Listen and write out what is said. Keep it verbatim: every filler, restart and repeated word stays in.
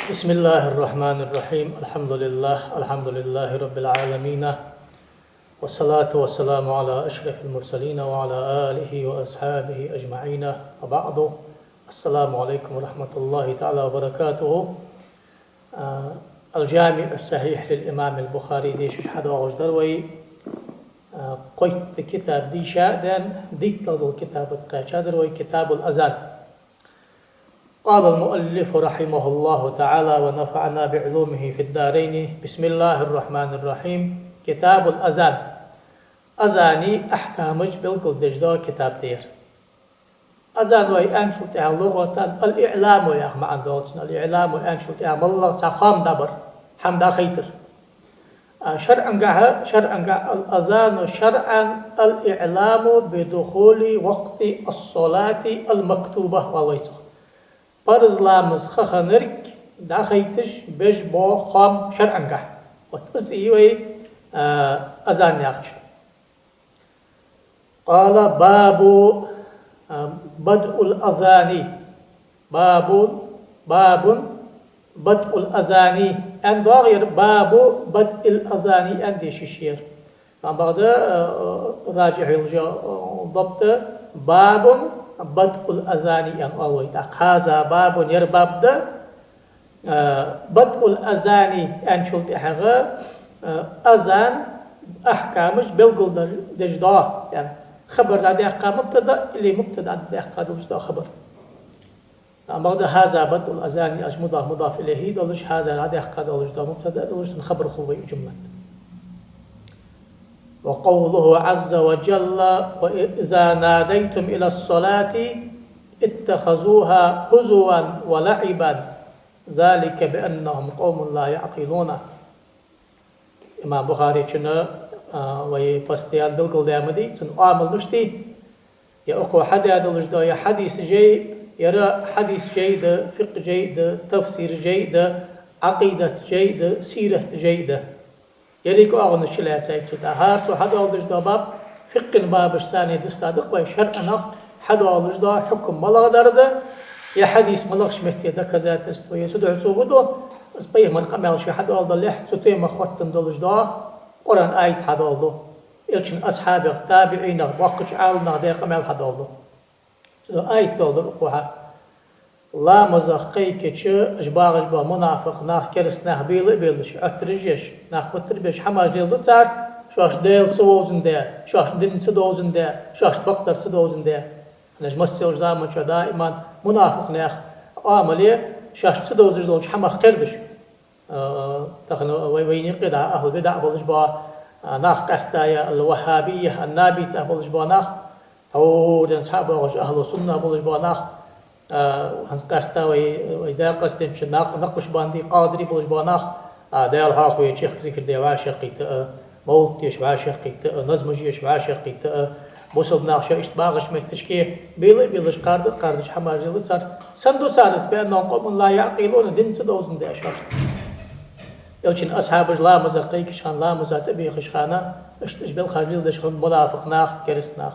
بسم الله الرحمن الرحيم. الحمد لله، الحمد لله رب العالمين. والصلاة والسلام على أشرف المرسلين وعلى آله وأصحابه أجمعين. وبعد. السلام عليكم ورحمة الله تعالى وبركاته. А, الجامع الصحيح للإمام البخاري дешаш хьадоагӀаш дар вай, а, кхойтта китаб дийша а даьнна, дийтта дола китаб тӀа кхаьча дар вай, كتاب الأذان. قال المؤلف رحمه الله تعالى ونفعنا بعلومه في الدارين. بسم الله الرحمن الرحيم. كتاب الأذان. Азана ахькамаш белгалдеш дола китаб да ер. Азан вай аьнначул тӀехьагӀа лугӀатан الإعلام яха маӀан долаш да. الإعلام аьнначул тӀехьагӀа моллагӀа цхьа хоам дӀабар, хӀама дӀахайтар. А, шарӀангахьа, шарӀангахьа الأذان شرعا الإعلام بدخول وقت الصلاة المكتوبة оал вай цох. Парз ламаз ха хиннилга дӀахайташ беш бола хоам шарӀангахьа. Вот из я вай, а, азан яхаш. قال باب، а, بدء الأذان. باب، باب بدء الأذان. Аьнна доагӀа ер باب بدء الأذان аьнна дешаш я ер. Амма бакъда, а, ражихь йолаш йола, а, баб да باب بدء الأذان аьнна оал вай. ТӀаккха هذا باب ер баб да, а, بدء الأذان аьнначул тӀехьагӀа, а, азан ахькамаш белгалдеш дола, яӀни хабар дӀадаьккха мубтада или мубтада дӀадаьккха долаш дола хабар. Амма бакъда هذا بدء الأذان аьлча مضاف مضاف إليه долаш, هذا дӀадаьккха долаш дола мубтада долаш, цун хабар хул вай уж жумлат. وقوله عز وجل: وإذا ناديتم إلى الصلاة اتخذوها هزوا ولعبا ذلك بأنهم قوم لا يعقلون. Имам Бухарийчун, а, вай постоянно белгалдаь ма дий, цун оамал мишта я, е укхо хьадаь долаш дола, е хьадис жай, ер хьадис жай да, фикъхӀ жай да, тафсир жай да, Ӏакъидат жай да, сират жай да. Еррига оагӀонаш чулаьцай цу тӀа. ХӀара цо хьадоаладеш дола баб, фикъхӀа бабаш санна дистадакъ вай, шарӀанах хьадоаладеш дола хьукам малагӀа дар да, е хьадис малагӀча метте доказательство я, цудухьа цо фу ду, из пайхамара къамаьл ше хьадоаладалехь, цу тайпара хоттаденна долаш дола Къуръан аят хьадоаладу. Элчан асхьабех, табиӀинех, боккхача Ӏаламнаха даь къамаьл хьадоаладу. Цудухьа аят доаладу укхо хьа. Ламазах кхайкача, уж багӀаш бола мунафикъ нах, кераста нах бела а белаш, Ӏоттараш еш, нах футтар беш, хӀамаш леладу цар, шоашта Даьла ца вовзандаь, шоашта дин ца довзандаь, шоашта бакъдар ца довзандаь. ХӀана аьлча массайолча заман чухь даиман мунафикъ наьха оамал я, шоашта ца довзаш долча хӀамах кхердаш. А, тахан вай, вайна юкъе да ахӀлу бидаӀ болаш бола, а, нах, къаьстта الوهابية النابتة болаш бола нах, тхьовра денз хьа а боагӀаш ахӀлу сунна болаш бола нах, а, хӀанз къаьстта вай, вай Дагестан чу накъ-, накъшбанди, къадири болаш бола нах, а, Даьла хьоахаве чехка зикар де вӀашагӀкхийтта а, мовлат деш вӀашагӀкхийтта а, назмаш еш вӀашагӀкхийтта а, бусалба нах шоаш иштта багӀача метташка бела а белаш, кхарда а кхардаш хӀамаш леладу цар. Сенна ду цар из? بأنهم قوم لا يعقلون, дин ца довзандаь шоашта. Элчан асхьабаш ламазах кхайкача хана, ламаза тӀабехача хана, иштта уж белхаш леладеш хиннад мунафикъ нах, кераста нах.